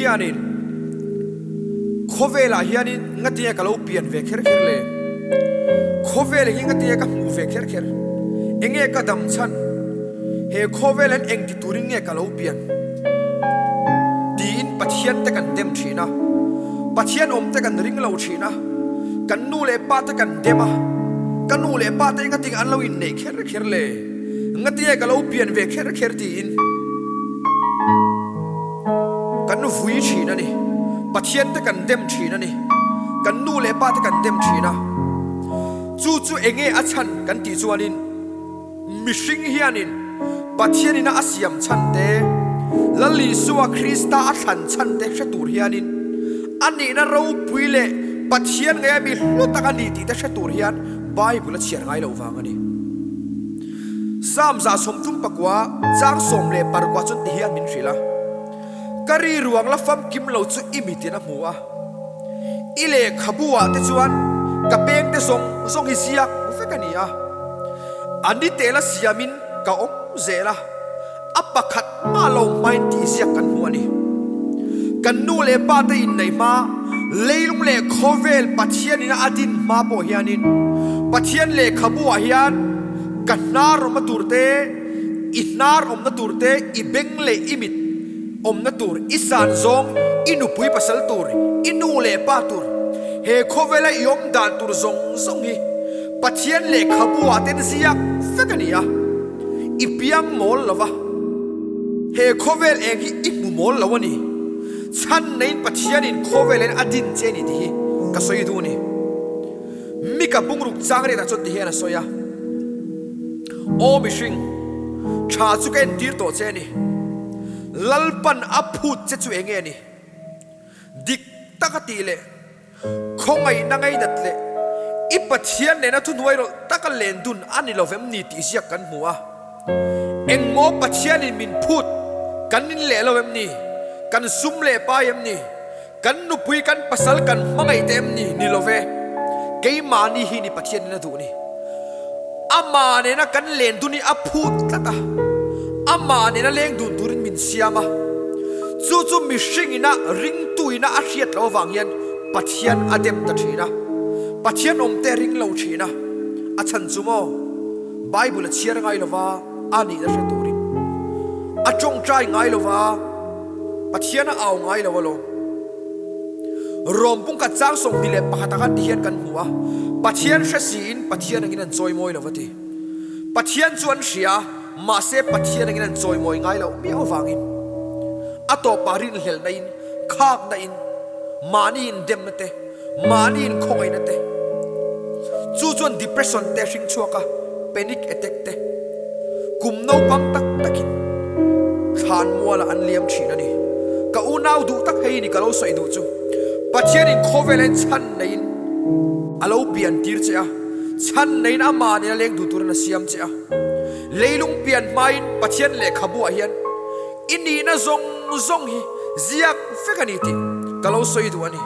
hianin khawvelah hianin ngatinge ka lo pian ve kher kher le? Khawvel hi ngatinge ka hmuh ve kher kher? Enge ka dam chhan? He khawvel hian engti turin nge ka lo pian? Tiin Pathian te kan dem thin a, Pathian awm te kan ring lo thin a, kan nu leh pa te kan dem a, ka nu leh pa te ngatinge an lo inneih kher kher le? Ngatinge ka lo pian ve kher kher? Tiin kan vui thin a ni. Pathian te kan dem thin a ni. Kan nu leh pa te kan dem thin a. Chu chu enge a chhan kan tih chuanin mihring hianin Pathian ina a siam chhan te, Lal Isua Krista a thlan chhan te hre tur hianin a nihna ropui leh Pathian ngeia mi hlu tak a ni tih te hre tur hian Bible a chhiar ngai loh vang a ni. Psalm 39 chang 16 chuan ti hian min hrilh a, Ka ri ruang la famkim lo chu i mitin a hmu a, i lehkhabu ah te chuan ka peng te zawng zawng hi ziak vek a ni a, a ni te la siamin ka awm zel a, a pakhat mah lo hmain tih ziak kan hmu a ni. Kan nu leh pa te inneih hma, leilung leh khawvel Pathian ina a din hma pawh hianin Pathian lehkhabu ah hian ka hnar awmna tur te, i hnar awmna tur te, i beng leh i mit awmna tur, i san zawng, i nupui pasal tur, i nu leh pa tur, he khawvela i awm dan tur zawng zawng hi Pathian lehkhabu ah ten ziak vek a ni a. I piang mawl lo va, he khawvel eng hi i hmu mawl lo a ni. Chhan neiin Pathianin khawvel en a din che a ni tih hi ka sawi duh a ni. Mika bungruk chang riatah chuan ti hian a sawi a, Aw mihring, tha chu ka entir tawh che a ni. Lalpan a phut che chu enge a ni? Dik taka tih leh Khawngaihna ngainat leh i Pathian nena thuhnuai rawlh taka len dun a ni lovem ni tih ziak kan hmu a. Engmaw Pathianin min phut kan in leh lo em ni? Kan sum leh pai em ni? Kan nupui kan pasal kan hmangaih te em ni? Ni love. Keimahni hi ni Pathianin a duh ni. Amah nena kan len dun hi a phut tlat a, amah nena leng dun turin min siam a. Chu chu mihringina ringtuina a hriat loh avang hian Pathian a dem ta thin a, Pathian awmte a ring lo thin a. A chhan chu maw? Bible a chhiar ngai lova a nihna hre turin a tawngtai ngai lova Pathian a au ngai lo alawm. Rom pungkhat chang 21 ah khan ti hian kan hmu a, Pathian hre siin Pathian angin an chawimawi lo va ti. Pathian chu an hria, mahse Pathian angin an chawimawi ngai loh miau avangin a tawpah rinhlelhna in, khakna in, mahni indemna te, mahni inkhawngaihna te, chu chuan depression te a hring chhuak a, panic attack te, kum naupang tak takin thlan mualah an liam thin a ni. Ka unau duh tak hei ni ka lo sawi duh chu, Pathianin khawvel en chhan neiin a lo pian tir che a, chhan neiin amah nena leng duh turin a siam che a. Leilung pian hmain Pathian lehkhabuah hian i nihna zawng zawng hi ziak vek a ni tih ka lo sawi duh a ni.